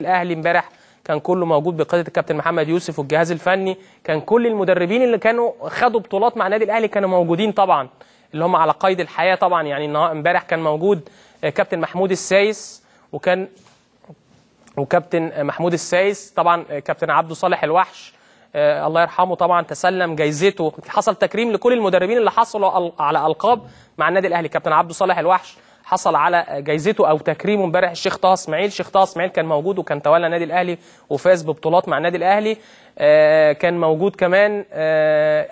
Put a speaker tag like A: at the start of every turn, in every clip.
A: الاهلي امبارح كان كله موجود بقيادة الكابتن محمد يوسف والجهاز الفني، كان كل المدربين اللي كانوا خدوا بطولات مع النادي الاهلي كانوا موجودين طبعا، اللي هم على قيد الحياة طبعا. يعني امبارح كان موجود كابتن محمود السايس، وكابتن محمود السايس طبعا، كابتن عبده صالح الوحش الله يرحمه طبعا تسلم جايزته. حصل تكريم لكل المدربين اللي حصلوا على القاب مع النادي الاهلي. كابتن عبده صالح الوحش حصل على جايزته او تكريمه امبارح. الشيخ طه اسماعيل، الشيخ طه اسماعيل كان موجود وكان تولى النادي الاهلي وفاز ببطولات مع النادي الاهلي. كان موجود كمان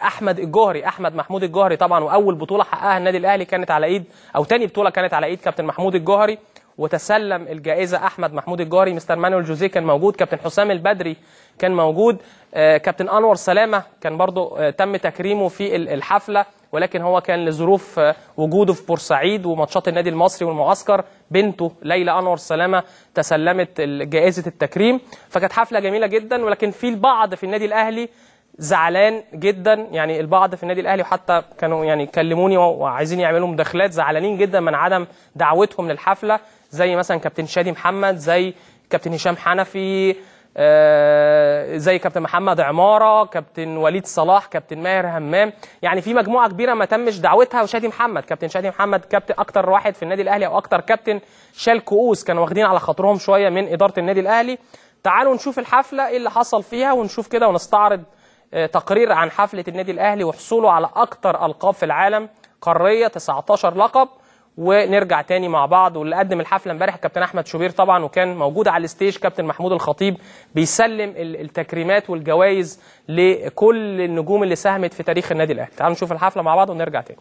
A: احمد الجوهري، احمد محمود الجوهري طبعا، واول بطوله حققها النادي الاهلي كانت على ايد، او ثاني بطوله كانت على ايد كابتن محمود الجوهري، وتسلم الجائزة احمد محمود الجوهري. مستر مانويل جوزيه كان موجود، كابتن حسام البدري كان موجود، كابتن انور سلامه كان برضو تم تكريمه في الحفلة، ولكن هو كان لظروف وجوده في بورسعيد وماتشات النادي المصري والمعسكر، بنته ليلى انور سلامه تسلمت جائزة التكريم. فكانت حفلة جميلة جدا، ولكن في البعض في النادي الاهلي زعلان جدا. يعني البعض في النادي الاهلي وحتى كانوا يعني كلموني وعايزين يعملوا مداخلات، زعلانين جدا من عدم دعوتهم للحفله، زي مثلا كابتن شادي محمد، زي كابتن هشام حنفي، زي كابتن محمد عمارة، كابتن وليد صلاح، كابتن ماهر همام. يعني في مجموعة كبيرة ما تمش دعوتها. وشادي محمد، كابتن شادي محمد كابتن اكتر واحد في النادي الاهلي او اكتر كابتن شال كؤوس، كانوا واخدين على خاطرهم شوية من ادارة النادي الاهلي. تعالوا نشوف الحفلة ايه اللي حصل فيها، ونشوف كده ونستعرض تقرير عن حفلة النادي الاهلي وحصوله على اكتر القاب في العالم قارية، 19 لقب. ونرجع تاني مع بعض. واللي قدم الحفلة امبارح كابتن احمد شوبير طبعا، وكان موجود على ال stage كابتن محمود الخطيب بيسلم التكريمات والجوائز لكل النجوم اللي ساهمت في تاريخ النادي الاهلي. تعالوا نشوف الحفلة مع بعض ونرجع تاني.